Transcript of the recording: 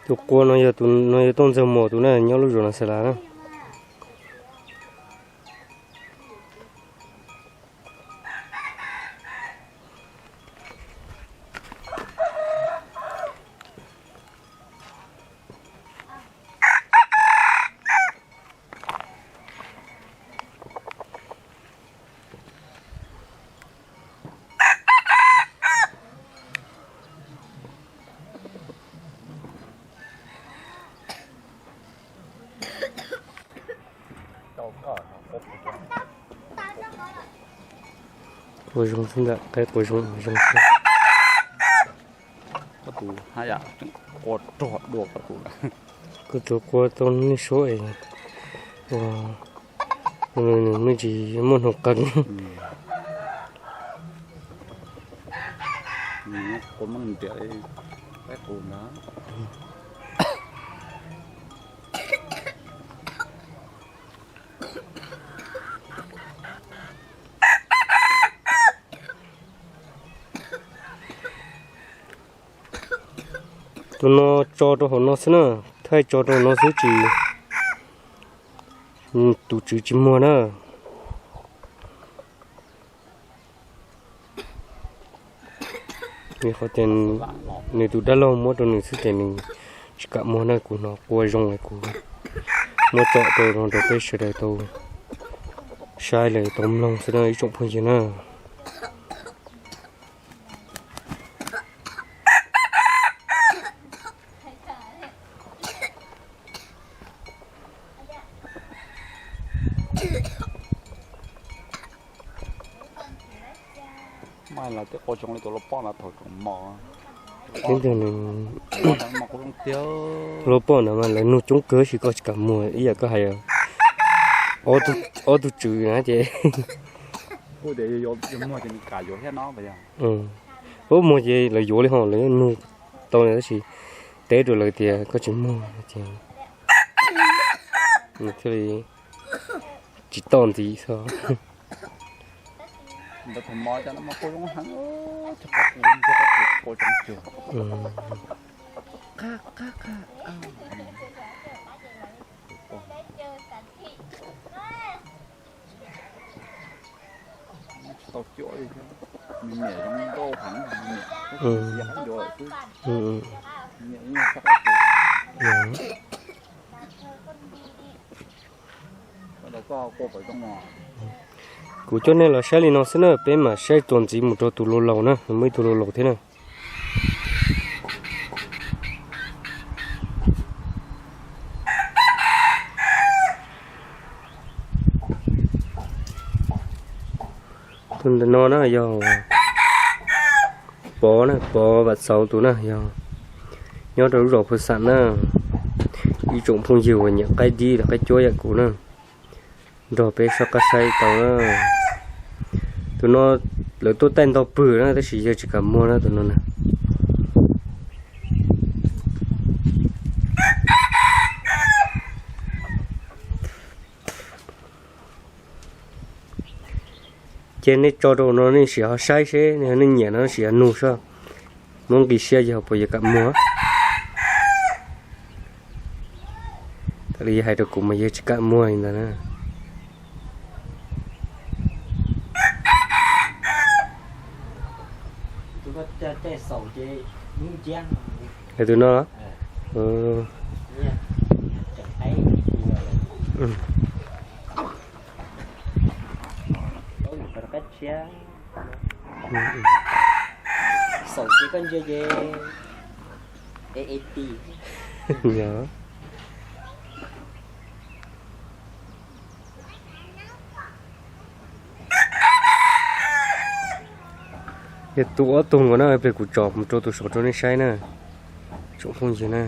Tus qua no yog tus, no yog Tooj Ntxawg Mos tus na, nyob lub zos no Xas Las na. Qua zoo xwb ntag, qaib qua zoo zoo xwb. Koj tus haj yam qua rog dua koj tus. Koj tus qua tau nej suab es, ua, nws me ntsis muaj hnub qees. Qua meej ntiam qaib qus ntag. Tus no tso rau hauv no xwb na, thaij tso rau hauv no xwb tsis, tus tswv tsis muag na. Vim qhov tias nws tus dab laug muab rau nws xwb ces nws tsis kam muag na, kuv hnov qua zoo es kuv muab tso rau no rau peb sawv daws tau saib lawm tau mloog xwb na ib tsoom phooj ywg na. Mas lawv tej qua zoo li tus loj poj no thaum tseem mos. Ib tug nws, loj poj ntawd mas lawv nug coob kawg tab sis koj tsis kam muag ib yam koj hais. Ob tug tswv na ces, ub, muag ces lawv yuav li ho, lawv nug tau tab sis teb rau lawv tias koj tsis muag ces nws thiaj li tsis toj ntxiv xwb. Kuv coj nej los saib li no xwb na, peb mam saib txuas ntxiv mus rau tus laus laus na, nws muaj ib tug laus laus thiab na. Tus ntawm no na yog Pov na, Pov Vam Xauv tus na, yog nyob rau lub zos Phu Xam na. Ib tsoom phooj ywg uas nyiam qaib dib los qaib cuab yam kuv na, nrog peb soj qab saib tau na. Tus no lawv tuaj taij ntau pwg na tab sis yawg tsis kam muag na tus no na. Ces nej tso rau no nej sim ho saib seb nej nyiam no sim ho nug seb muab nqis siab yog puas yuav kam muag. Raws li hais rau kuv mas yawg tsis kam muag li ntawd na. Tus no, Xaum ces koj ntsia ces, e e ti. Yog tus ob tug nkaus na, peb kuv tsom mus rau tus saum rau nej saib na, tsoom phooj ywg na.